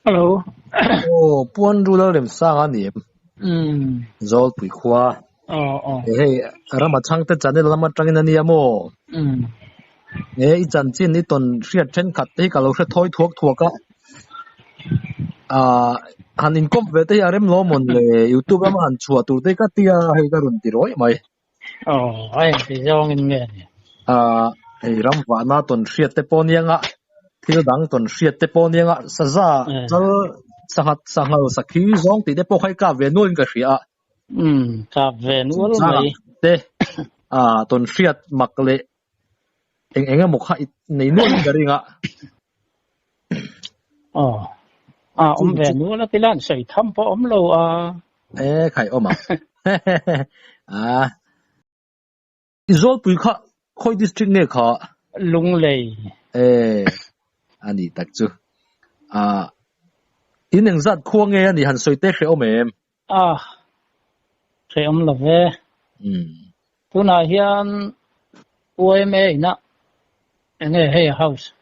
Hello. Aw, Puan Rural Remsanga a ni em? Umm. Zawlpui khua. Aw aw. E hei, Rama Chhangte channel lam atangin a nia maw? Umm. E, i chanchin i tawn hriat thenkhat te hi ka lo hre thawi thuak thuak a. Ah, han inkawm ve te hi a rem lo mawn le, YouTube lama han chhuah tur te hi ka tia hei ka rawn ti rawih mai. Aw, a engti zawngin nge ni? Ah, hei ram vahna tawn hriat te pawh nia nga, thil dang tawn hriat te pawh nia nga, saza chal sanghat sanghal sakhi zawng tih te pawh kha i kap ve nualin ka hria a. Umm, kap ve nual mai. Te, ah, tawn hriat mak leh eng eng emaw kha i nei nualin ka ring a. Aw, a awm ve nual a tilan sawi tham pawh awm lo a. E khai awm ang. A i Zawlpui kha khawi district nge kha? Lunglei. E a ni tak chu. A in engzat khua nge a ni han sawi te hreh awm em? A hreh awm lo ve. Tunah hian YMA inah enge hei house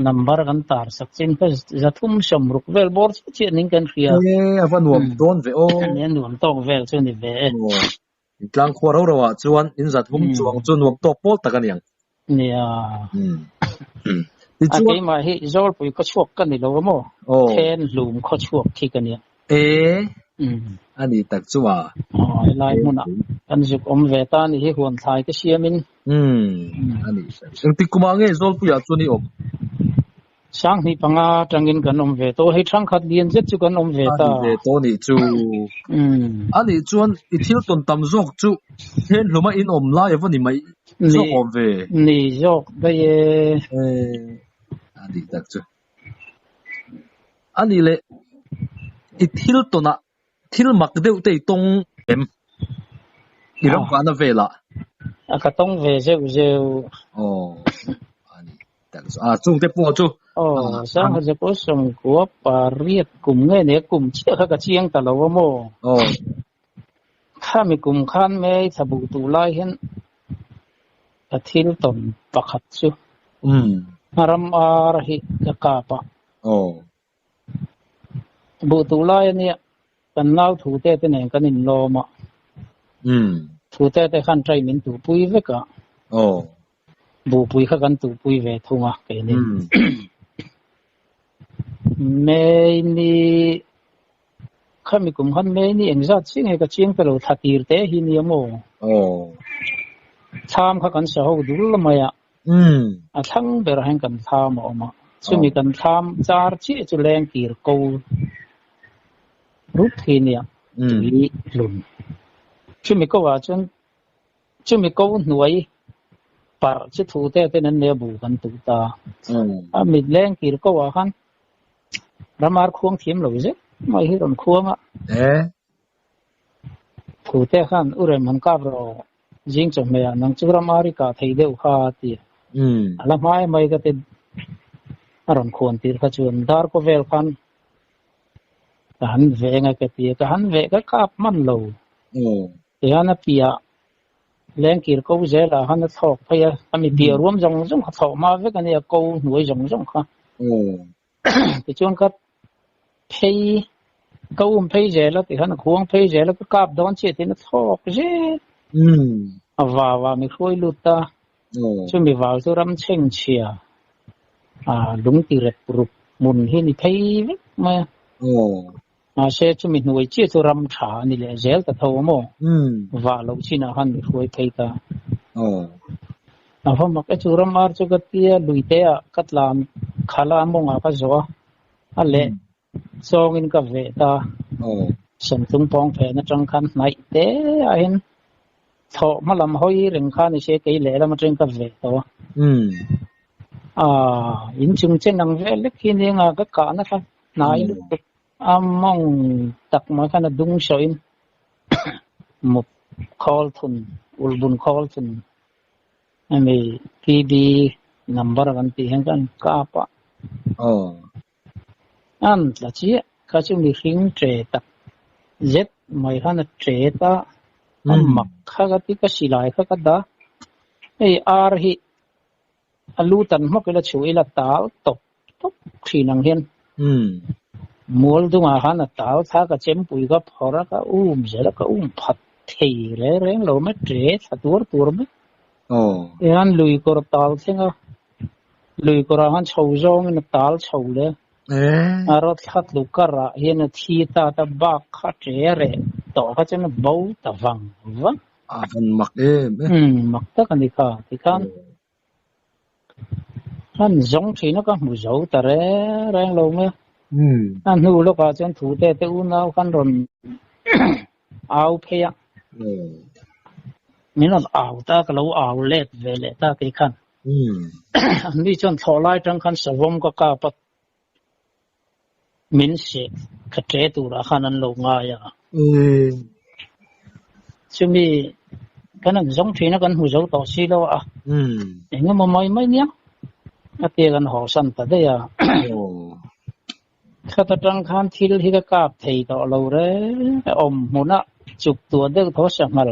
number kan tar sak chin kha zathum sawmruk vel bawr chiah chiah ning kan hria. E a va nuam dawn ve aw. A nuam tawk vel chu ni ve e. Tlang khua ro ro ah chuan in zathum chuang chu nuam tawk pawl tak a ni ang. Nia. A keimah hi Zawlpui khawchhuak ka ni lo a maw? Then hlum khawchhuak khi ka nia. E, a ni tak chu a. Aw, helai hmunah kan zuk awm ve ta ni hi huan thlai te siamin. A ni. Engtik kumah nge Zawlpuiah chuan i awm? Sanghnih panga atangin kan awm ve tawh. Hei thangkhat lian zet chu kan awm ve ta. A ni ve tawh nih chu. A nih chuan i thil tawn tam zawk chu then hluma in awm lai a va ni mai zawk awm ve. Ni zawk daih e. A nih tak chu. A nih leh i thil tawnah thil mak deuh te i tawng em? I ram vahna velah? A ka tawng ve zeuh zeuh. Aw, a ni tak chu. A chungte pawh chu. Aw, Sangha Jacob sawmkua pariat kum nge nia kum chiah kha ka chiang ta lo a maw? Aw. Khami kum khan May thla buh tuh lai hian ka thil tawn pakhat chu ram ar hi ka kap a. Aw. Buh tuh lai a nia, kan nau thute te nen kan inlawm a. Thute te khan trai min tuhpui vek a. Buhpui kha kan tuhpui ve thung a keini. May ni khami kum khan May ni engzat chiah nge ka chiang ta lo thla tir te hi nia maw? Thlam kha kan sa ho dul mai a. A thlang berah hian kan thlam a awm a, chumi kan thlam char chiah chu leng kir ko rup hi nia tui hlun. Chumi ko ah chuan chumi ko hnuai parh chu thu te ten an nei a bu kan tuh ta. A mit leng kir ko ah khan ramar khuang thiam lo zet mai hi rawn khuang a. Thu te khan u rem han kap rawh. Zing chawhmeh ah nang chu ram ari kah thei deuh kha a ti a. A la hmai mai ka ti a rawn khuan tir kha chuan dar kaw vel khan ka han veng a ka ti a, ka han veh ka kap hman lo. Tihian a piah lengkir ko zel ah khan a thlawk phei a, a mi piah ruam zawng zawng kha thlawh hma vek a nia, ko hnuai zawng zawng kha. Tichuan ka phei ka um phei zel a tikhan a khuang phei zel a ka kap dawn chiah tiin a thlawk zel a vau ah mi hruai lut ta chumi vau chu ram chheng chhia a lung ti rep rup hmun hi ni phei vek mai a mahse chumi hnuai chiah chu ram tha a ni leh zel ta tho a maw vah loh chinah khan mi hruai phei ta a va mak e chu ram ar chu ka tia lui te ah ka tlan khala a mawngah ka zawh a a leh zawngin ka veh ta Sawmtlung pawng phen atang khan hnaih te ah hian thlawh hma lam hawi reng kha ni se kei lehlam atangin ka veh tawh a aaa inchung chen ang vel lek hi nia nga ka kahna kha hnai lutuk a mawng tak mai khan a dung sawhin mut khawl thun ulhbun khawl thun hemi PB number kan tih hian khan kap a an tla chiah kha chu mihring tre tak zet mai khan a tre ta a mak kha ka ti ka silai kha ka dah hei ar hi a lu tan hmawk ila chhuah ila tal tawp tawp thin ang hian. Mual dungah khan a tal thla ka chempui ka phawrh a, ka um zel a, ka um phat thei reng reng lo mai, ṭe thla tuar tuar mai. Tihian lui kawr tal thleng a, lui kawrah khan chho zawngin a tal chho le. A rawt thla tlu karah hian a thi ta ta bak kha ṭe reh tawh kha chuan a bo ta vang vang. A van mak em e. Umm mak tak a ni kha tikhan. Han zawng thin a ka hmu zo ta reng reng lo mai a. A hnu lawkah chuan thute te unau khan rawn au phei a. Min rawn au ta ka lo au let ve leh ta kei khan. Anni chuan thlawh lai tang khan savawm ka kap a. Min seh ka ṭe turah khan an lo ngai a. Chumi kan han zawng ṭhin a, kan hmu zo tawh si lo a. Eng emaw mai mai nia a tia kan haw san ta daih a. Khat aṭang khan thil hi ka kap thei tawh lo reng a, awm hmunah chuk tuah deuh thaw sanghal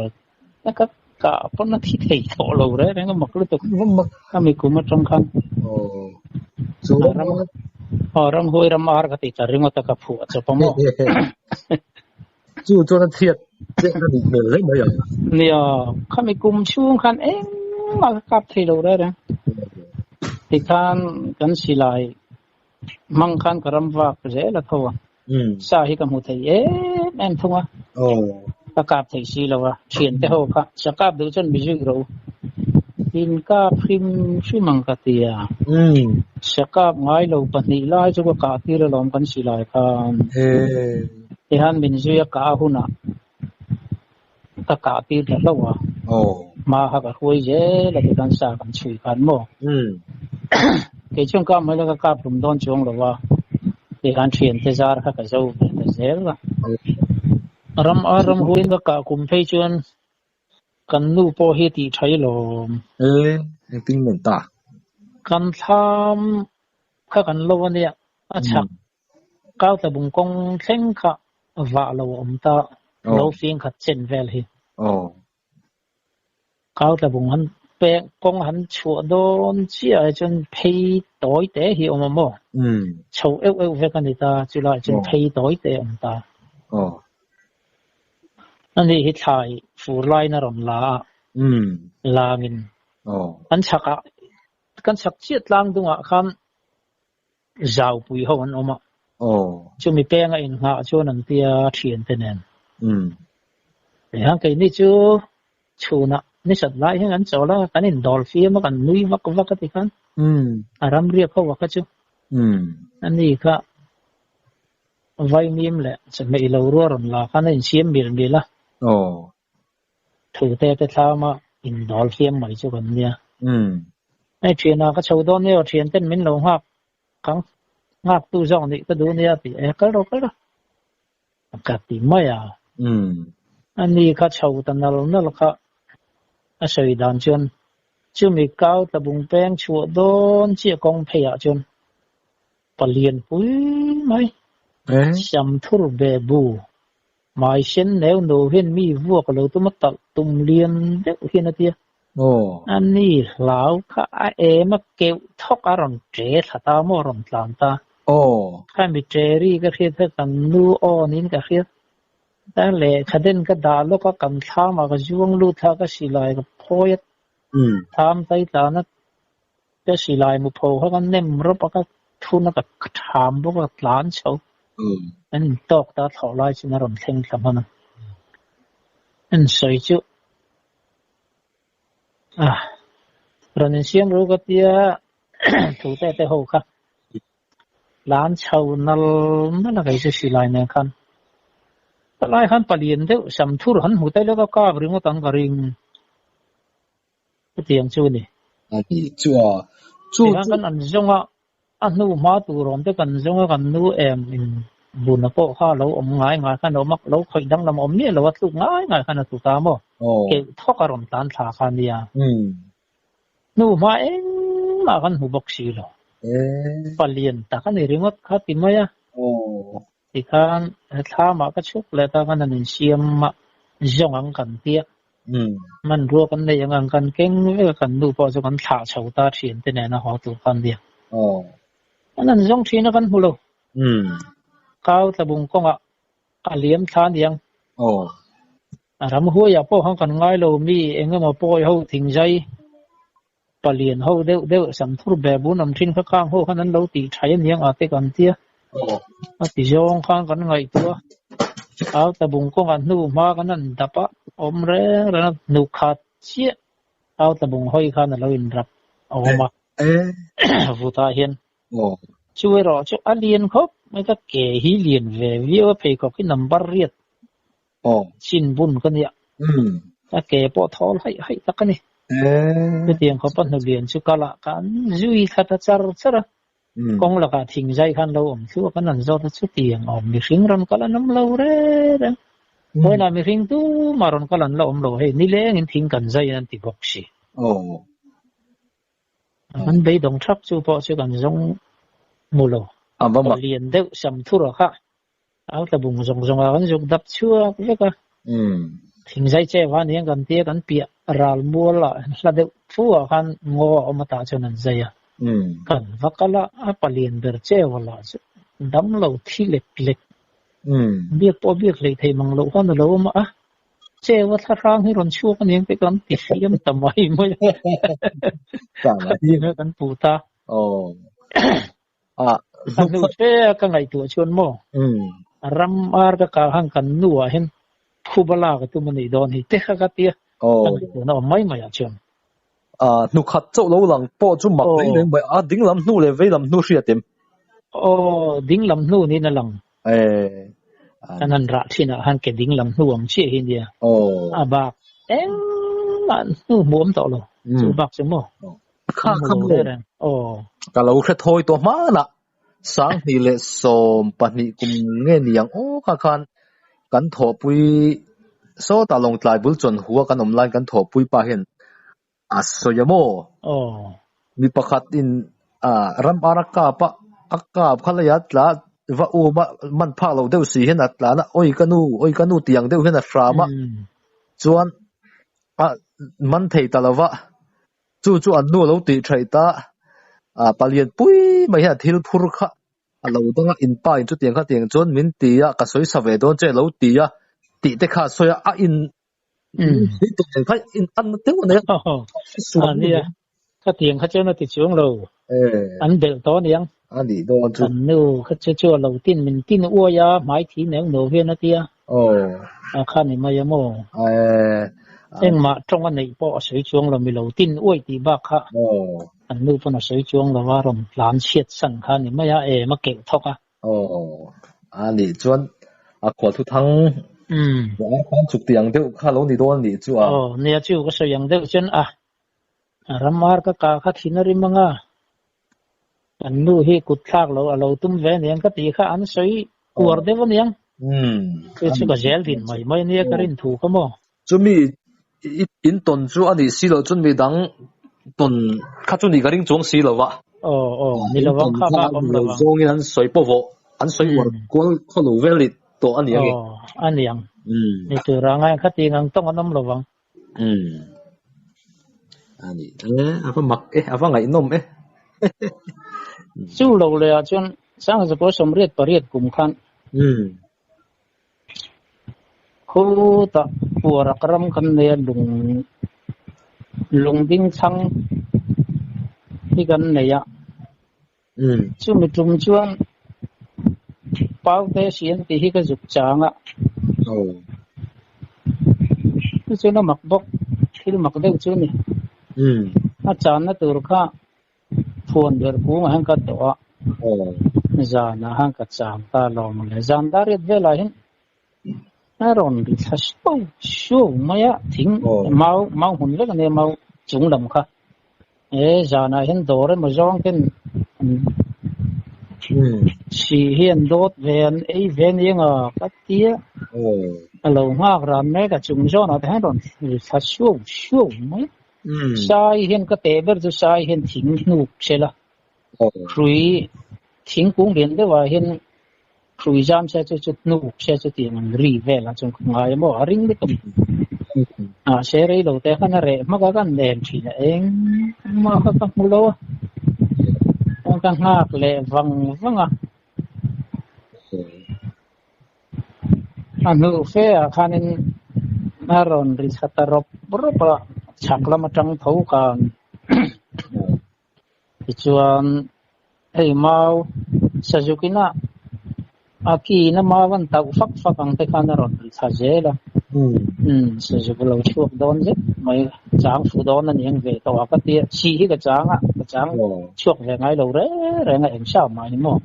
ka kah pawn a thi thei tawh lo reng reng a mak lutuk a mi kum atang khan aw ramhuai ram ar ka ti ta ringawt a ka phuah chawp a maw chu chuan a thiat chiah ka duh hmel hle mai ang nia khami kum chhung khan engmah ka kap thei lo reng reng tikhan kan silai hmang khan ka ram vak zel a tho a sa hi ka hmu thei em em thung a ka kap thei si lo a thian te ho kha sa kap duh chuan mi zui ro in kap hrim hrim ang ka ti a sa kap ngai lo pahnih lai chu ka kah tir alawm kan si lai khan tihian min zui a kah hunah ka kah tir ta hlauh a hma kha ka hruai zel a tikhan sa kan chhui khan maw kei chuan kap mai la ka kap hlum dawn chuang lo a tikhan thian te zar kha ka zo ve ta zel a ram a ram huin ka kah kum phei chuan kan nu pawh hi tih tha i lawm e engtin nge ta kan thlam kha kan lo ania a chhak Kau tlabung kawng thleng kha vah lo a awm ta, lo fing khat chen vel hi. Kau tlabung han peng kawng han chhuah dawn chiah ah chuan phei tawi te hi a awm a maw? Chho euh euh vek a ni ta, chulaiah chuan phei tawi te a awm ta. Ani hi thlai fur laiin a rawn la a, langin kan chhakah kan chhak chiah tlang dungah khan Zaupui ho an awm a. Chumi penga innghah chuan an tia thiante nen. Tihian keini chu chhunah ni sat lai hian kan chawl a, kan indawl fiam a, kan nui vak vak a ti khan. A ram riak ho a kha chu. Ani kha vaimim leh chawhmeh ilo rua rawn la khan a insiam mil mil a. Thute te thlama indawl fiam mai chu kan nia. Hei thianah ka chho dawn nia aw thian ten min lo nghak kang nghak tu zawk nih ka duh nia tih e kal rawh kal rawh ka ti mai a. Ani kha chho ta nal nal kha a sawi dan chuan chumi kau tlabung peng chhuah dawn chiah kawng pheiah chuan palian pui mai samthur be bu Hmai sen neu nu hian mi vuak lo tum a talh tum lian deuh hian a ti a. Ani hlau kha a em a keuh thawk a rawn ṭe thla ta maw a rawn tlan ta. Kha mi ṭe ri ka hriat kha kan nu aw niin ka hriat. Ta lehkha den ka dah lawk a kan thlamah ka zuang lut thla ka silai ka phawi a thlam tai tlan a Ka silai mu pho kha ka nem rawp a, ka thun a, ka tham bawk a, ka tlan chho. An intawk ta thlawh lai chuan a rawn thleng thla hman a. An sawi chu a rawn insiam ru ka tia thu te te ho kha tlan chho nal nal a kei chu silai nen khan. Palai khan palian deuh samthur han hmu ta lawk a kap ringawt ang ka ring. Chutiang chu a ni. A ni chu a, chu Tihian kan an zawng a, a hnu hma tur awm te kan zawng a, kan nu em in buna pawh kha a lo awm ngai ngai khan a awm a, lo khawih danglam a awm miah lo a, tluk ngai ngai khan a tlu ta maw? Keuh thawk a rawn tlan thla kha a nia. Hnu hma engmah kan hmu bawk si lo. Palian tak a ni ringawt kha ti mai a. Tikhan thlamah ka chhuk leh ta khan an insiam a, zawng ang kan tia. Hmanrua kan neih ang ang kan keng vek a, kan nu pawh chu kan thlah chho ta thin te nena haw tur kha an nia. An an zawng thin a kan hmu lo. Kau Tlabung kawngah a liam thla aniang. Aw. A ram huaiah pawh khan kan ngai lo mi eng emaw pawi ho thingzai palian ho deuh deuh samthur be bun awm thin kha khang ho khan an lo tih thaih aniang a te kan tia. A ti zawng khan kan ngaihtuah a, Au Tlabung kawngah hnu hma kan han dap a, awm reng reng a hnuk khat chiah Au Tlabung hawi khan a lo inrap a awm a, vutah hian. Chu erawh chu a lian khawp mai ka ke hi lian ve viau a pheikhawk hi number riat chin bun ka nia. Ka ke pawh thawl haih haih tak a ni. Chutiang khawpa hnu lian chu kal ah kan zui thla ta char char a. Kawng lakah thingzai khan lo awm thluak an an zawt a chutiang awm mihring rawn kal an awm lo reng reng. Vawiinah mihring tumah rawn kal an la awm lo hei nilengin thing kan zai an ti bawk si. Kan beidawng thap chu pawh chu kan zawng hmu lo. Palian deuh Samthura kha au tla bung zawng zawng a kan zuk dap chhuak vek a. Thingzai che va aniang kan tia kan piah ral mual ah hla deuh fu ah khan ngaw a awm atah chuan an zai a. Kan va kal a, a palian ber cheu a lah chu dam lo thi lek lek. Biak pawh biak hleih thei mang loh khan a lo awm a. Cheu a thla hrang hi rawn chhuak aniang te kan ti hliam ta mai mai a. Khatin kan puh ta. A hnu fe a ka ngaihtuah chuan maw ram ar ka kah khan kan nu ah hian phuba lak a tum a nih dawn hi te kha ka tia ka ngaihtuahna awm mai mai ah chuan. Hnu khat chauh lo lang pawh chu mak reng reng mai a, ding lam hnu leh vei lam hnu hriat em? Aw, ding lam hnu niin a lang. Kan han rah thin ah khan ke ding lam hnu ang chiah hi nia. A bak engmah hnu hmuh awm tawh lo. Chu bak chu maw? Kha kha maw? Ka lo hre thawi tawh hmanah 2012 kum nge ni ang aw kha khan kan thawhpui sawtah Lawngtlai bul chawn hua kan awm laiin kan thawhpui pa hian a sawi a maw? Mi pakhat in ram ar a kap a, a kap kha leiah a tla va um a, man phak lo deuh si hian a tlan a, awi ka nu, awi ka nu tih ang deuh hian a hram a, chuan a man thei ta lo va. Chu chu an nu a lo tih theih ta, ah palian pui mai hian a thil phur kha a lo dang a, in pa in chutiang kha tiang chuan min ti a, ka sawi sa ve dawn che a lo ti a, tih te kha a sawi a, a in sawi tawh nen kha in an na deuh a nei a, a nia, khatiang kha chuan a ti chuang lo, an belh tawh aniang, a nih dawn chu. An nu kha chu chu a lo tin min tin uai a, hmai thi neuh neuh hian a ti a. A kha ni mai a maw? Engmah tawng a neih pawh a sawi chuang lo, milo tin uai tih bak kha an nu pawn a sawi chuang lo a, rawn tlan chhiat san kha ni mai a, em a keuh thawk a. A nih chuan a khual thu thang a chuk tih ang deuh kha lo ni dawn a nih chu a. Aw, nia chu ka sawi ang deuh chuan a ram ar ka kah kha thin a rim ang a, Kan nu hi kut thlak lo a lo tum ve aniang ka tih kha an sawi uar deuh aniang. Chu chu ka zel din mai mai ania ka rin thu kha maw. Chumi in tawn chu a nih si loh chuan mi dang tawn kha chu nih ka ring chuang si lo va. Aw aw ni lo ang kha bak awm lo ang. Zawngin an sawi pawh vawh an sawi uar kual khaw lo vel tawh a niang e. Aw a niang. Ni tura ngai khatin ang tawng an awm lo vang. Ani e a va mak e a va ngaihnawm e. Chu lo leh ah chuan Sangzakua 88 kum khan khutah puarak ram kan nei a lung lungding chhang hi kan nei a. Chumi tum chuan Paute siam tih hi ka zuk chang a. Chu chuan a mak bawk, thil mak deuh chu a ni. A channa tur kha phuan ber kungah hian ka dawh a, zanah khan ka chang ta lo mawle. Zan dar riat velah hian a rawn ri thla suau suau mai a, thing mau mau hmun vek a nia mau chung lam kha. He zanah hian dawr emaw zawng ten si hi an dawt ve an ei ve aniang a ka ti a, a lo nghak ran mek a chung zawnah te hian rawn ri thla suau suau mai. Sai hian ka teh ber chu sai hian thing hnuk sela, hrui thingkung lian deuhah hian Hrui zam se chu chu hnuk se chu tih ang ri vel ah chuan ka ngai a maw a ring lutuk a se rei lo te khan a reh hmak a kan en thin a engmah kha ka hmu lo a ka nghak leh vang vang a. A hnu fe ah khanin a rawn ri thla ta rawp rawp a, chhak lam atang tho khan. Tichuan hei mau Sazuk ina a ki ina mau an tauh fak fak ang te khan a rawn ri thla zel a. Umm Sazuk lo chhuak dawn zet mai chang fu dawn a ni ang ve tawh a ka tia sih hi ka chang a ka chang chhuak ve ngai lo reng reng a eng sa mah ni maw.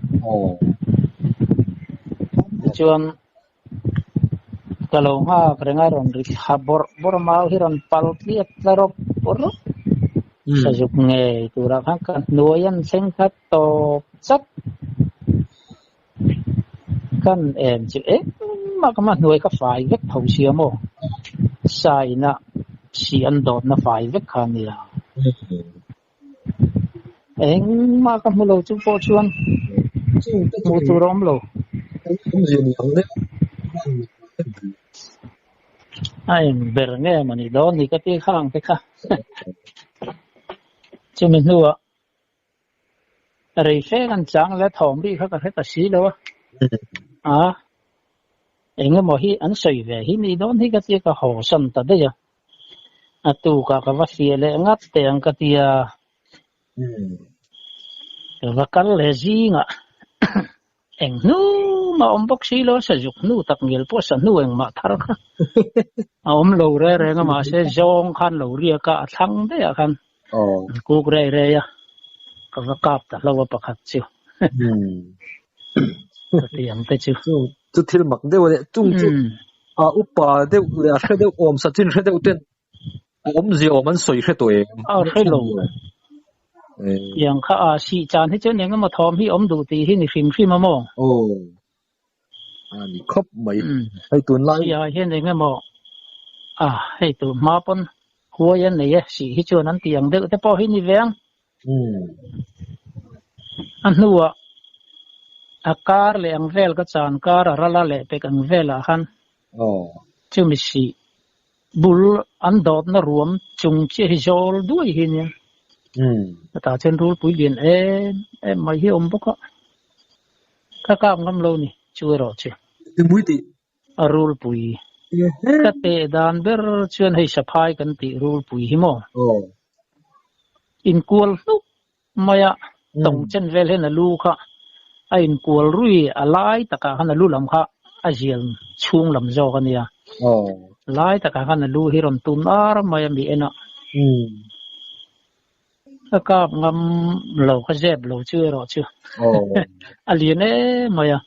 Tichuan ka lo nghak reng a rawn ri thla bawrh bawrh a mau hi rawn pal tliak tla rawp rawp Sazuk ngei turah khan ka hnuai an thleng kha tawp chat. Kan en chu engmah ka hma hnuai kha fai vek tho sia maw? Sa ina si an dawtna fai vek kha a nia. Engmah ka hmu lo chu pawh chuan hmuh tur a awm lo. A eng ber nge maw ni dawn ni ka ti kha ang te kha. Chumi hnuah Rei fe kan chang le thawm rih kha ka hre ta si lo a. A eng emaw hi an sawi ve hi ni dawn hi ka tia ka haw san ta daih a. A tukah ka va hliah leh ngat teh ang ka tia. Ka va kal leh zingah Eng hnu mah awm bawk si lo, sazuk hnu tak ngial pawh sa hnu engmah thar kha a awm lo reng reng a, mahse zawng khan lo riak a, a thlang daih ah khan an kuk rei rei a, ka va kap ta hlo a pakhat chu ka ti ang te chu. Chu thil mak deuh a nia, chung chu a upa deuh leh a hre deuh awm sachin hre deuh ten A awmzia awm an sawi hre tawh em? A hre lo. Tiang kha a sih chan hi chuan engemaw thawm hi awm duh tih hi ni hrim hrim a maw? Aw. A ni khawp mai. Hei tunlai. Sih ah hian engemaw a hei tur hma pawn huai an nei e sih hi chuan an tih ang deuh te pawh hi ni ve ang. A hnuah a kar leh ang vel ka chan kar a ral a leh pek ang velah khan chumi sih bul an dawtna ruam chung chiah hi zawl duai hi nia. Chutah chuan rulpui lian em em mai hi a awm bawk a, ka kap ngam lo ni chu erawh chu. A rulpui ka teh dan ber chuan hei saphai kan tih rulpui hi maw? Inkual hluk mai a, tawng chen vel hian a lu kha a inkual rui a lai takah khan a lu lam kha a zial chhung lam zawk a nia. Lai takah khan a lu hi rawn tun ar mai a mi en a. Ka kap ngam lo, ka zep lo chu erawh chu a lian em mai a.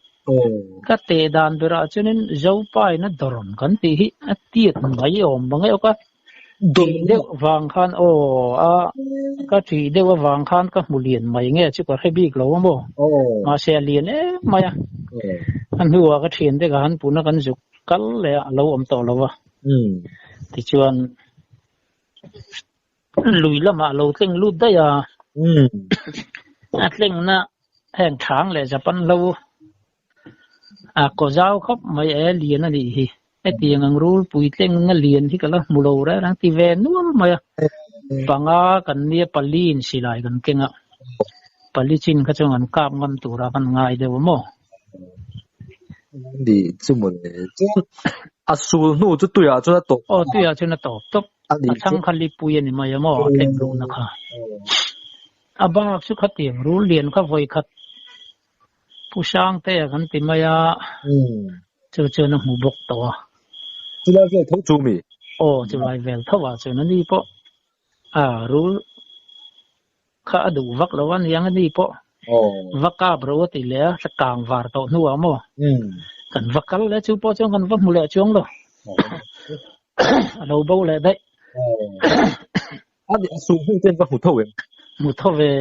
Ka teh dan berah chuanin Zopaina dawrn kan tih hi a tiat mai awm bang e aw ka ṭih deuh vang khan aw a ka ṭih deuh avang khan ka hmu lian mai nge chu ka hre bik lo a maw. Mahse a lian em mai a. A hnuah ka ṭhiante ka han puna kan zuk kal leh a, a lo awm tawh lo va. Tichuan. Lui lamah lo tleng lut daih a, a tlengna heng thang leh Japan hlo a kaw zau khawp mai e lian a nih hi. Hetiang ang rulpui tlengna lian hi ka la hmu lo reng reng ti ve nual mai a. Panga kan nia pali in silai kan keng a, pali chin kha chuan kan kap ngam tura kan ngai deuh a maw? Ni chu mawle chuan a sul hnu chu tuiah chuan a tawp. Aw tuiah chuan a tawp tawp. A chhang kha lipui a ni mai a maw a tleng luhna kha. A bak chu khatiang rul lian kha vawi khat Pu Sangtea kan ti mai a, chu chuan a hmu bawk tawh a. Chulai vel tho chu mi? Aw chulai vel tho ah chuan a ni pawh a rul kha a duh vak lo a niang a ni pawh va kap ro a ti leh a, hla kang var tawh hnuah maw kan va kal leh chu pawh chuan kan va hmu leh chuang lo a lo bo leh daih. A ni a sul hnu ten va hmu tho em? Hmu tho ve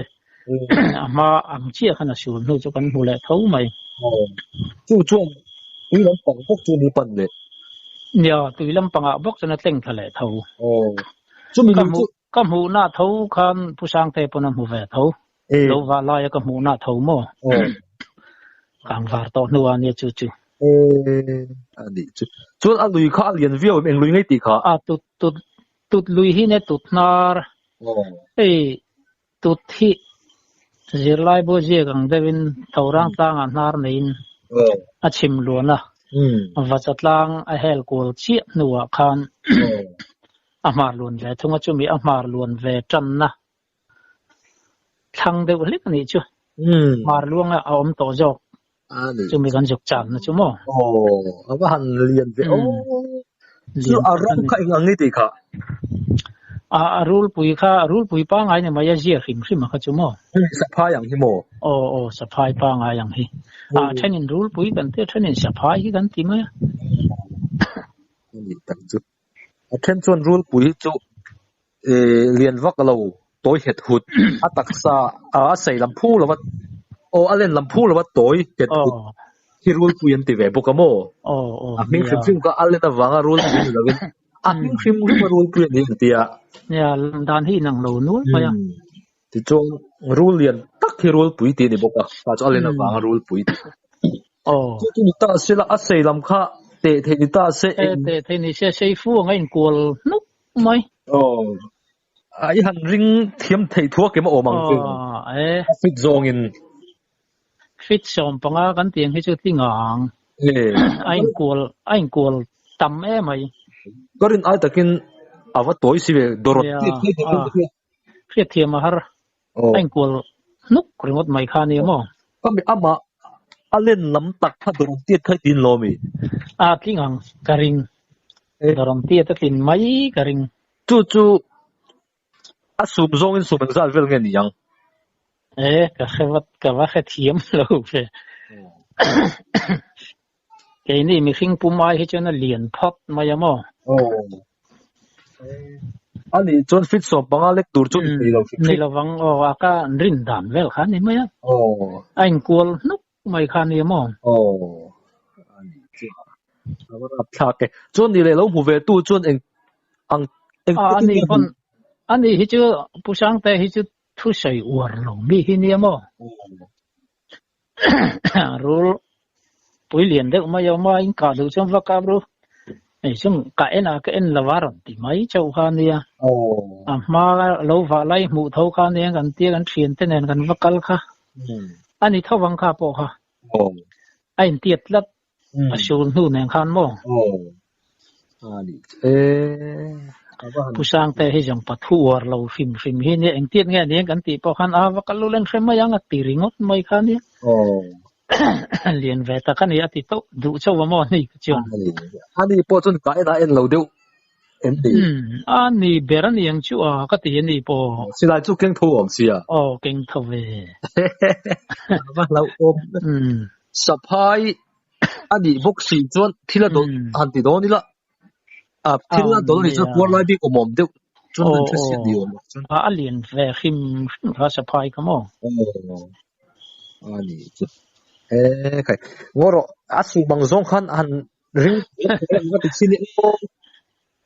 a hma ang chiah khan a sul hnu chu kan hmu leh tho mai. Chu chuan tui lampang bawk chu ni pan leh. Nia tui lampangah bawk chuan a tleng thla leh tho. Chumi lui chu Ka hmuhna tho khan Pu Sangte pawn a hmu ve tho. Lo vah laia ka hmuhna tho maw? Kang var tawh hnuah nia chu chu. A nih chu. Chuan a lui kha a lian viau em? Eng lui ngei tih kha? A tut tut tut lui hi nia tut hnar. Hei tut hi zirlai bu ziak ang deuhin Thorang tlangah hnar neiin a chim luan a. Vacha tlang a hel kual chiah hnuah khan a hmar luan ve thung a, chumi a hmar luan ve tanna thlang deuh hlek a nih chu. Hmar luanga a awm tawh zawk. Chumi kan zuk channa chu maw? Aw, a va han lian ve aw. Chu a rawng kha eng ang ni tih kha? A a rulpui kha rulpui pangai ni mai a zia hrim hrim a kha chu maw? Saphai ang hi maw? Aw aw saphai pangai ang hi. A thenin rulpui kan ti a thenin saphai hi kan ti mai a. A nih tak chu. A then chuan rulpui hi chu lian vak lo tawi het hut a taksa a sei lam phu lova aw a len lam phu lova tawi het hut hi rulpui an ti ve bawk a maw? A hming hrim hrim kha a len avanga rulpui ni lovin a hming hrim hrim a rulpui a ni an ti a. Nia lam dan hi inang lo nual mai a. Tichuan rul lian tak hi rulpui tih a ni bawk a, kha chu a len avanga rulpui tih. Chu chu ni ta se la a sei lam kha teh theih ni ta se eng. Teh theih ni se sei fu ang a inkual hnuk mai. Aw a i han ring thiam theih thu a kem a awm ang chu. A fit zawngin. Fit 15 kan tih ang hi chu ti ngang. A inkual a inkual tam em mai. Ka rin ai takin a va tawi si ve dawrawt tih theih ni bawk a. Hriatthiam a har. A inkual hnuk ringawt mai kha nia maw? Ka mi amah a len lam tak kha dawrang tiat kha i tin lo mi? A tling ang ka ring. Dawrang tiat a tlin mai ka ring. Chu chu a sum zawngin sum engzat vel nge ni ang? E, ka hre vat, ka va hre thiam lo ve. Keini mihring pum ai hi chuan a lian phawt mai a maw? Aw. A nih chuan fit 15 lek tur chu ni thei lo hrim hrim. Ni lovang aw, a ka rin dan vel kha a ni mai a. Aw. A inkual hnuk mai kha a ni a maw? Aw. A nih chuan a va rapthlak e. Chuan ni leh lo hmu ve tu chuan eng ang eng A ni pawn a ni hi chu Pu Sangte hi chu thusawi uar lo mi hi nia maw? Rul pui lian deuh mai a awm a, in kah duh chuan va kap ru. Hei chung ka en a ka en lo a rawn ti mai chauh kha a nia. A hma lo vah lai hmuh tho kha a nia kan tia kan thian te nen kan va kal kha. A ni tho vang kha pawh kha. A intiat tlat A sul hnu nen khan maw? Pu Sangte hi zawng pathu uar lo hrim hrim hi nia engtiat nge aniang kan tih pawh khan a va kal lut en hre mai ang a ti ringawt mai kha nia. Lian ve tak a ni a ti tawh duh chauh a maw ni ka chuan. Ani pawh chuan ka en a en lo deuh em ni? A ni ber a ni ang chu a ka ti a ni pawh. Silai chu keng tho awm sia. Aw keng tho ve. A va hlauhawm. Saphai a nih bawk si chuan thil a dawlh han ti dawn ila a thil a dawlh a nih chuan puar lai bik awm awm deuh chuan kan hre siat ni awm chuan. A lian ve hrim hrim kha saphai kha maw? Aw a nih chu. E khai ngaw rawh a suh bang zawng khan han ring ka ti chin aw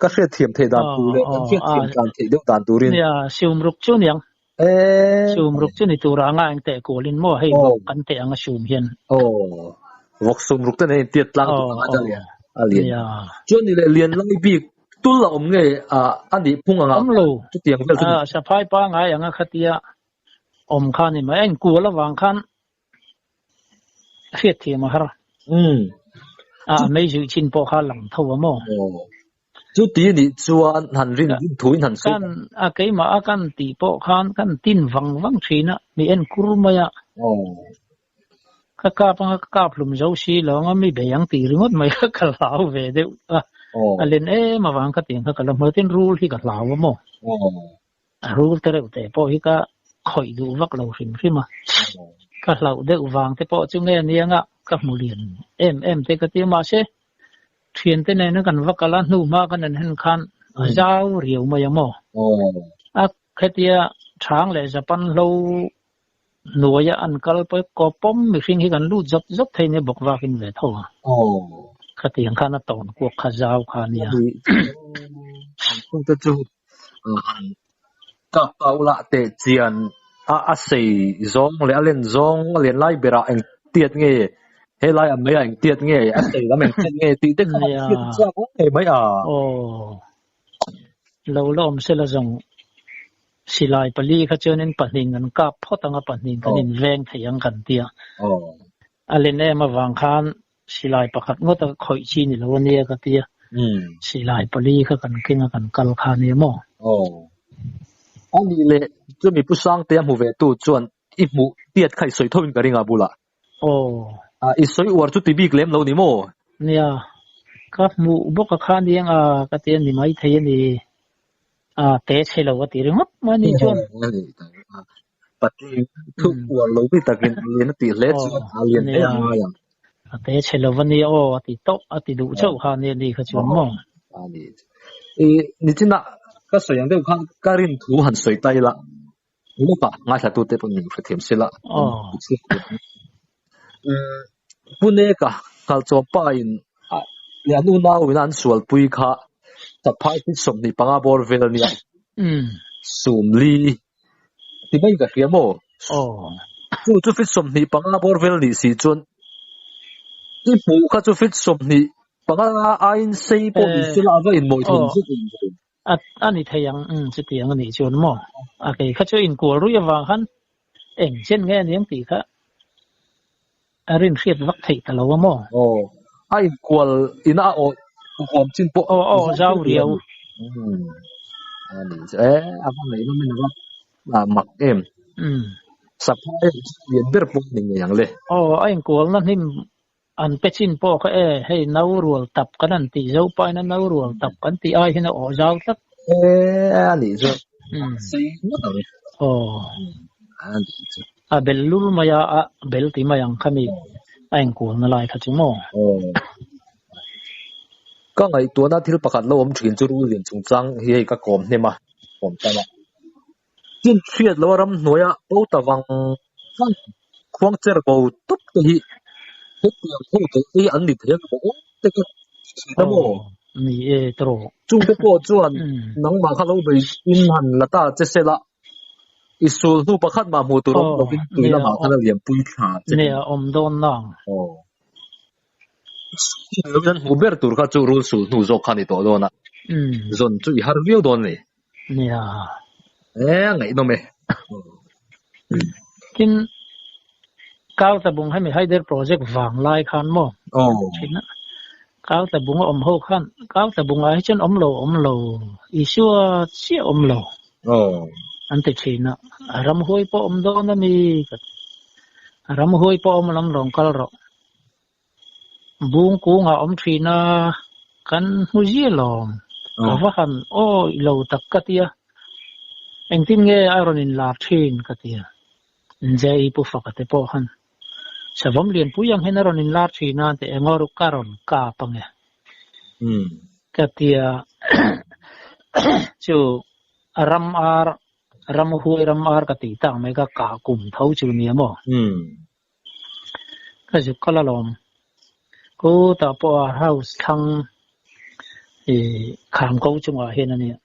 ka hriat thiam theih dan tur leh kan hriat thiam tlan theih deuh dan turin. Nia sumruk chu niang. Sumruk chu ni tura anga eng teh kualin maw hei vawk kan teh anga sum hian. Aw vawk sumruk te nei tiat tlang tur anga lian a lian. Chuan ni leh lian lai bik tul a awm nge a nih phung anga awm lo chutiang vel chu ni. Saphai pangai anga khatia awm kha ni mai a inkual avang khan Hriat thiam a har. A mei zuih chin pawh kha lang tho a maw? Chu ti nih chuan han rin rin thu in han sawi. Kan a keimah a kan tih pawh khan kan tin vang vang thin a, mi en kur mai a. Ka kap anga ka kap hlum zo si lo anga mi bei ang tih ringawt mai kha ka hlau ve deuh a. A len em avang ka tih ang kha ka la hmu a, tin rul hi ka hlau a maw? A rul te reuh teh pawh hi ka khawih duh vak lo hrim hrim a, ka hlauh deuh vang te pawh chu nge aniang a, ka hmu lian em em te ka ti a, mahse thiante nena kan va kal a, hnu hma kan en hen khan a zau riau mai a maw? A khetia Thang leh Japan hlo hnuaia an kal pawh kaw pawm mihring hi kan lut zawt zawt thei nia bawk vakin ve tho a. Khatiang khan a tawn kuak kha zau kha a nia. Chungte chu kap kau lah teh chian a a sei zawng leh a len zawng a len lai berah eng tiat nge he lai a mei ah eng tiat nge a sei lam eng tiat nge tih te kha a hriat chak ngei mai a. Aw. Lo la awm sela zawng silai pali kha chuanin pahnih an kap phawt ang a pahnih kan inveng thei ang kan tia. A len em avang khan Silai pakhat ngawt a khawih chi ni lo ania ka tia. Silai pali kha kan keng a kan kal kha ania maw? Aw. A nih leh chumi Pu Sangtea hmu ve tu chuan i hmuh tiat kha i sawi tho in ka ring a bulah. Aw. A i sawi uar chu ti bik lem lo ni maw? Nia, ka hmuh bawk a kha aniang a ka ti a ni maithei a ni. A te chhe lo a ti ringawt mai ni chuan. A nih tak a. Patling thu uar lo mi takin a lian a tih hle chuan a lian hle a ngai ang. A te chhe lo a nia aw a ti tawh a ti duh chauh kha ania ni kha chuan maw? A ni. I nichinah ka sawi ang deuh khan ka rin thu han sawi ta ila. Lawkah ngaithlatute pawh min hrethiam sela. Aw. Pune ka Nghalchawmpa in leh an unau in an sualpui kha Saphai feet 25 bawr vel ania. Sumli ti mai ka hria maw? Aw. Chu chu feet 25 bawr vel nih si chuan i hmuh kha chu feet 25 aiin sei pawh ni sela a va inmawih thei zet in. A a ni thei ang, umm chutiang a nih chuan maw? A kei kha chu inkual ruih avang khan eng chen nge a niang tih kha a rin hriat vak theih ta lo a maw? Aw, a inkual ina a awh huam chin pawh Aw aw zau riau. Umm a nih chu e, a va ngaihnawm in a va mak em. Umm. Saphai lian ber pawh a ni ngei ang le. Aw, a inkualna hnim An pe chin pawh kha e, hei no rual tap kan han tih zo pahin a no rual tap kan tih ai hian a awh zau tlat. E, a nih chu. Sei ngawt ang. Aw. A nih chu. A bel lul mai a, a bel ti mai ang kha mi a inkualna lai kha chu maw? Aw. Ka ngaihtuahna thil pakhat lo awm thin chu rulin chungchang hi hei ka kawm hnem a, kawm tam a. Chin hriat loa ramhnuaia bo ta vang vang khuangcher bo tawp te hi hetiang ho daih te hi an ni thei ang maw aw te ka ti thin a maw? Ni e tawh. Chungte pawh chuan nangmah kha lo bei in han la ta che sela i sul hnu pakhat mah hmuh tur awm lovin tui lamah khan a lianpui thla che. Nia awm dawn nang. Aw. Sul an hmuh ber tur kha chu rul sul hnu zawk kha a ni tawh dawn a. Zawn chu i har viau dawn a ni. Nia. E, ngaihnawm e. Tin, Karltabung hemi Haider project vang lai khan maw? Aw. Thin a. Karltabung a awm ho khan, Karltabung ah hi chuan awm lo awm lo, Isua chiah awm lo. Aw. An ti thin a. A ramhuai pawh awm dawn a mi. A ramhuai pawh awm lam rawn kal rawh. Bung kungah awm thin a, kan hmu zia lawm. Ka va han awih lo tak ka tia. Engtin nge a rawn inlar thin ka tia. Nje-i pu faka te pawh khan savawm lianpui ang hian a rawn inlar thin a tih eng aw ka rawn kap ange ka tia. Chu ram ar, ram huai ram ar ka tih tak mai ka kah kum tho chu nia maw? Ka zuk kal alawm. Khutah pawh a house thlang ih kham ko chungah hian a nia.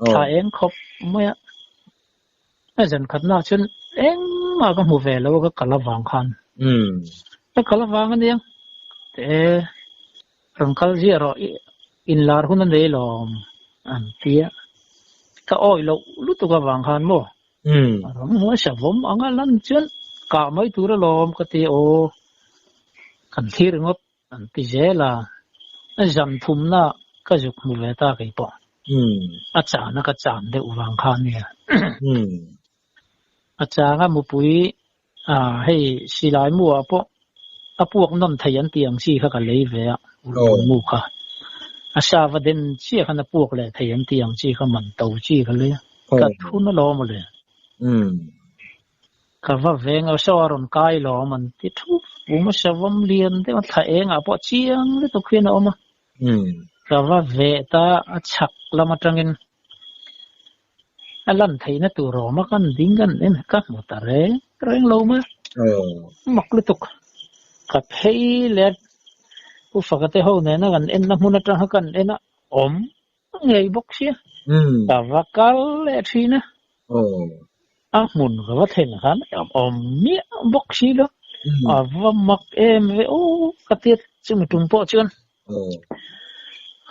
Thla eng khawp mai a. A zan khatna ah chuan engmah ka hmu ve lo a ka kal avang khan. Ka kal avang a nia. Te rawn kal ziah rawh inlar hun a nei lawm an ti a. Ka awih loh lutuk avang khan maw. Ram hnuai savawm anga lan chuan kah mai tur alawm ka ti aw. Kan thlir ringawt an ti zel a, a zan thumna ka zuk hmu ve ta kei pawh. A chana ka chan deuh vang kha ania. A changa mupui hei silai mu ah pawh a puak nawn thei an tih ang chi kha ka lei ve a, urhmun mu kha. A sa va den chiah khan a puak leh thei an tih ang chi kha man to chi ka lei a, ka thun alawm mawle. Ka va veng a, saw a rawn kai lawm an ti thup vum a, savawm lian deuh a thla engah pawh chiang lutuk hian a awm a. Ka va veh ta a chhak lam atangin A lan theihna tur awm a kan ding kan en ka hmu ta reng reng lo mai a. Mak lutuk. Ka phei leh Pu Faka te ho nena kan enna hmun atang kha kan en a, awm ngei bawk sia. Ka va kal leh thin a. A hmun ka va thlen khan awm miah bawk si lo. A va mak em ve aw ka tia chumi tum pawh chuan.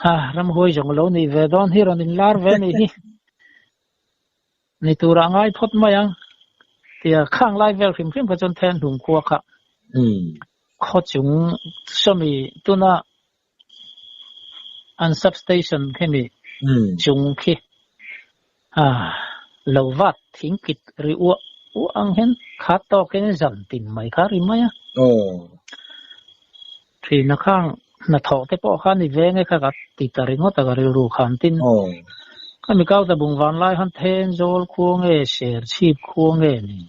Ha, ramhuai zawng lo nih ve dawn hi rawn inlar ve nih hi. Ni turah ngai phawt mai ang. Tia khang lai vel hrim hrim kha chuan then hlum khua kha. Khaw chung sawmi tuna an substation khimi chung khi lo vat thing kit ri uah uah ang hian khat tawk hian zan tin mai kha ri mai a. Thina khang hnathawh te pawh kha ni ve nge kha ka ti ta ringawt a ka rilru khan tin khami kau ta bung van lai khan then zawl khua nge ser chhip khua nge ni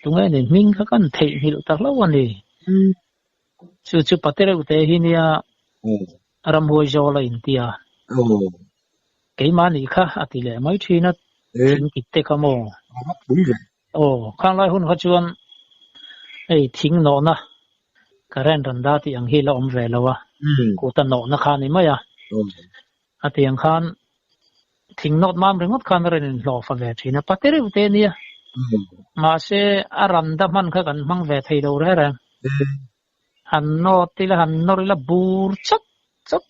tunge ni hming kha kan theihnghilh ta hlauh a ni. Chu chu pate reuh te hi nia ramhuai zawl a intia. Keimah nih kha a ti leh mai thin a thing kit te kha maw? Aw, khang lai hun kha chuan hei thing nawhna current rawn dah tih ang hi la awm ve lo a, kuta nawhna kha a ni mai a. A tiang khan thing nawt mam ringawt khan a rawn inhlawh fa ve thin a, pate reuh te nia. Mahse a ran da hman kha kan hmang ve thei lo reng reng. Han nawt ila han nawr ila bur chat chat.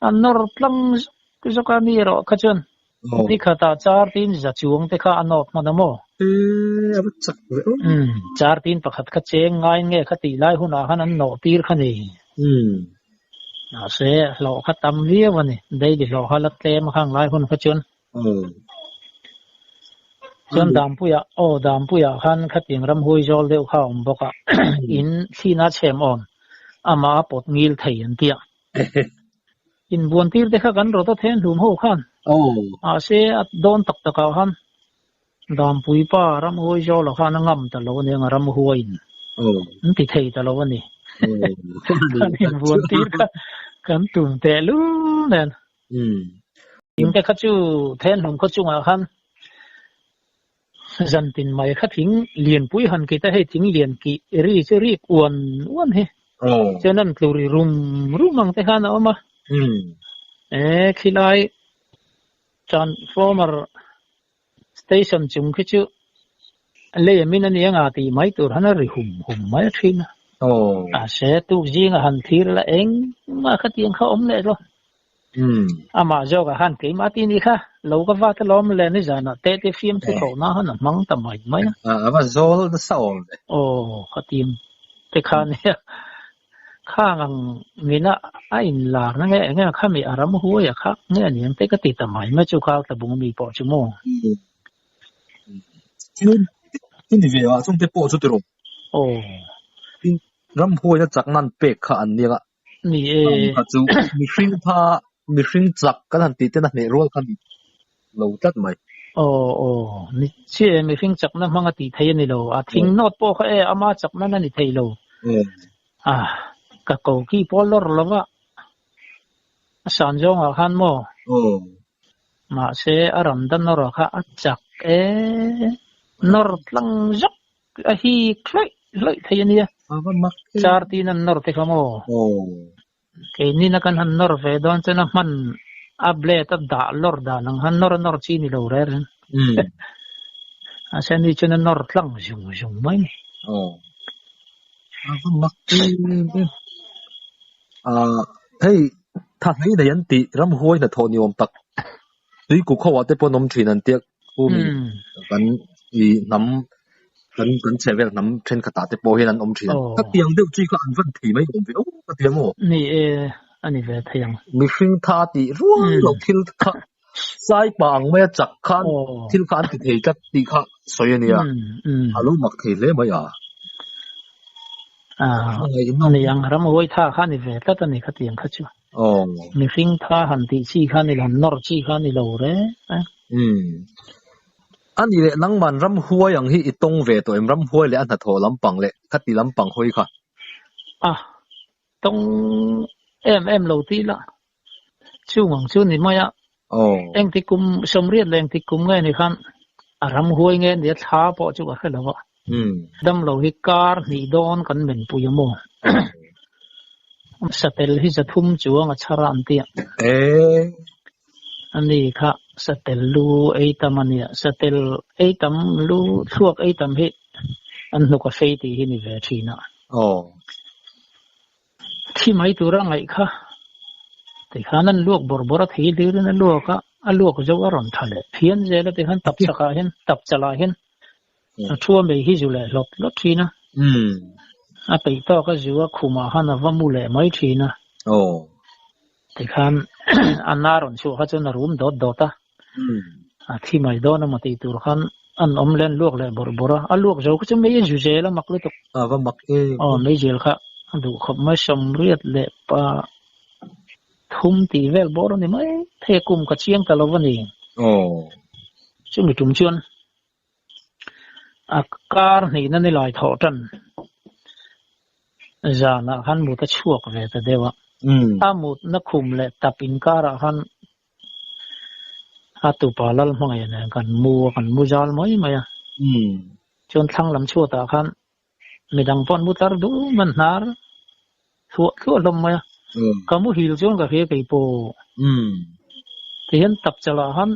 A nawr tlang zawk zawk a ni erawh kha chuan ni khatah char tin za chuang te kha a nawt hman a maw? Char tin pakhat kha cheng ngai nge kha tih lai hunah khan an nawh tir kha ni. Mahse hlawh kha tam viau a ni. Daily hlawh kha la tlem a khang lai hun kha chuan. Chuan Dampuia, aw Dampuia khan khatiang ramhui zawl deuh kha a awm bawk a, in thlina chhem awm amah a pawt ngil thei an ti a. Inbuan tir te kha kan rawt a then hlum ho khan. Mahse a dawn tak takah khan Dampui pa ramhuai zawlah khan a ngam ta lo a nia, ramhuaiin an ti thei ta lo a ni. Kan inbuan tir kha kan tum tehlul nen. Thing te kha chu Thenhlawm khaw chungah khan zan tin mai kha thing lianpui han kit a, hei thing lian kih ri chu rik uan uan hi chuan an tlu ri rum rum ang te khan a awm a. E khilai transformer station chung khi chu lei a min a nia nga tih mai tur han a ri hum hum mai a thin a. Mahse tuk zinga han thlir la engmah khatiang kha awm leh lo. Amah zawkah khan keimah tih ni kha lo ka vat alawm le nizanah teh te fiam thu thawh na han a hmang ta mai mai a. A va zawl nasa awm ve. Aw khatiang te kha nia. Khang ang ngina a inlar na nge enge khami a ram huai a kha nge aniang te ka ti ta mai mai chu khal ta bung mi pawh chu maw. Thil thil ni ve ah chung te pawh chu ti rawh. Aw. Tin ram huai na chak nan pek kha an nia. Ni e. Kha chu mihring tha mihring chak kan han tih ten a hneh rual kha ni lo tlat mai. Aw aw ni chiah e mihring chakna hmang a tih theih a ni lo. A thing nawt pawh kha e ama chakna na ni thei lo. A ka ko ki pawh lawr lo va a san zawngah khan maw. Mahse a ram dan nawr ah kha a chak e nawr tlang zawk a hi hlawih hlawih thei a nia. Char tin an nawr te kha maw. Keinin a kan han nawr ve dawn chuan a hman a blade a dah lawr dan ang khan nawr a nawr chi ni lo reng reng. Mahse ani chuan a nawr tlang zung zung mai ni. Aw. A va mak em em. Ah hei tha hlei nei an tih ramhuai hnathawh ni awm tak tuikuk ho ah te pawh an awm thin an tia khumi kan i hnam kan kan chheh vel hnam thenkhat ah te pawh hian an awm thin. Ka tiang deuh chi kha an van thei mai awm ve aw ka ti ang aw. Ni e, a ni ve thei ang. Mihring tha tih rual loh thil kha sai pa ang maia chak khan thil kha an ti thei tlat tih kha sawi a nia. A lo mak thei hle mai a. Ni ang ram huai tha kha ni ve tlat a ni khatiang kha chu. Mihring tha han tih chi kha ni lo, han nawr chi kha ni lo reng a. A nih leh nangman ramhuai ang hi i tawng ve tawh em? Ramhuai leh a hnathawh lampang leh khati lampang hawi kha. A tawng em em lo tih lah chung ang chu ni mai a. Engti kum sawmriat leh engti kum nge ni khan a ramhuai nge nia thla pawh chu ka hre lo a. Damlo hi kar hnih dawn kan menpui a maw? Satel hi zathum chuang a chhar a an ti a. Ani kha satel lu ei tam a nia. Satel ei tam lu thluak ei tam hi an hnuk a fei tih hi ni ve thin a. Thi mai tura ngaih kha tikhan an luak bawrh bawrh a thei hlirin a luak a, a luak zo a rawn tha leh phian zel a tikhan tap chakah hian tap chalah hian a thu a mei hi zu leh hlawt hlawt thin a. A peih tawk a zu a khumah khan a va mu leh mai thin a. Aw. Tikhan a na rawn chhuah kha chuan a rum dawt dawt a. A thi mai dawn emaw tih tur khan an awm leh an luak leh bawrh bawrh a. A luak zo kha chu mei a zu zel a mak lutuk. A va mak em. Aw mei zel kha a duh khawp mai 83 leh tih vel bawr a ni mai thei a kum ka chiang ta lo a ni. Aw. Chumi tum chuan a kar hnihna ni lai thawh tan zanah khan mut a chhuak ve ta deuh a. A mutna khum leh tap inkarah khan a tupa lal hmangaih nen kan mu a, kan mu zal mai mai a. Chuan thlang lam chhuatah khan midang pawh an mu tlar duh man hnar thluah thluah hlawm mai a. Ka muhil chuan ka hria kei pawh. Tihian tap chalah khan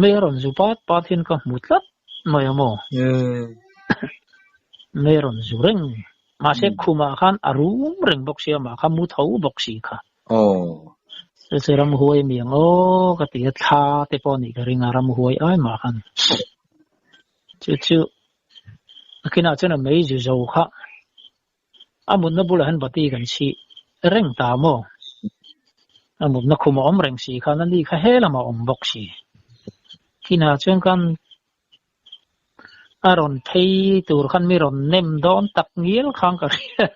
mei a rawn zu pat pat hian ka hmu tlat mai a maw. Mei a rawn zu reng. Mahse khumah khan a rum reng bawk sia mah kha mu tho bawk si kha. Chu chu ramhuai mi ang aw ka ti a, thla te pawh nih ka ring a ramhuai ai mah khan. Chu chu a kinah chuan a mei zu zo kha a mutna bulah hian bati kan chhih reng ta maw? A mutna khum a awm reng si khan a ni kha he lamah a awm bawk si. Kinah chuan kan a rawn phei tur khan mi rawn nem dawn tak ngial khan ka hria.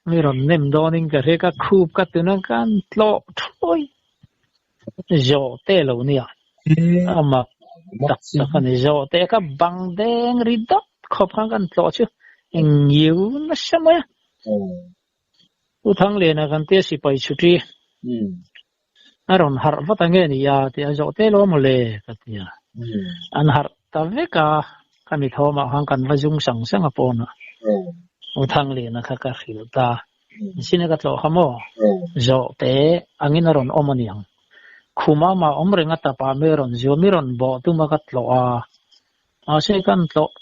Mi rawn nem dawnin ka hria ka khup ka tuna kan tlawh thuai zawh te lo nia. A mak tak tak a ni. Zawh te kha bang deng ri dawt khawp khan kan tlawh chu eng ngiu nasa mai a. U Thangliana kan tia sipai chhuti a rawn harh vat ange ni a tih a zawh te lo maw le ka ti a. An harh ta vek a, ka mi thawmah khan kan va zung sang sang a pawnah. U Thangliana kha ka hrilh ta. Sine ka tlawh kha maw? Zawh te angin a rawn awm a niang. Khuma mah awm reng a tapa mi rawn zu a, mi rawn bawh tum a ka tlawh a. Mahse kan tlawh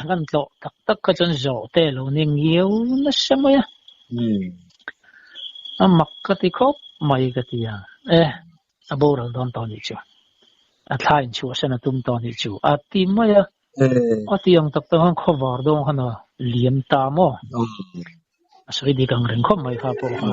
kan tlawh tak tak kha chuan zawh te lo ni ngiau nasa mai a. A mak ka ti khawp mai ka ti a. E, a boral dawn tawh nih chu. A thla inchhuahsan a tum tawh nih chu a ti mai a. A ti ang tak tak khan khawvar dawng khan a liam ta maw? A sawi dik ang reng khawp mai kha pawh kha.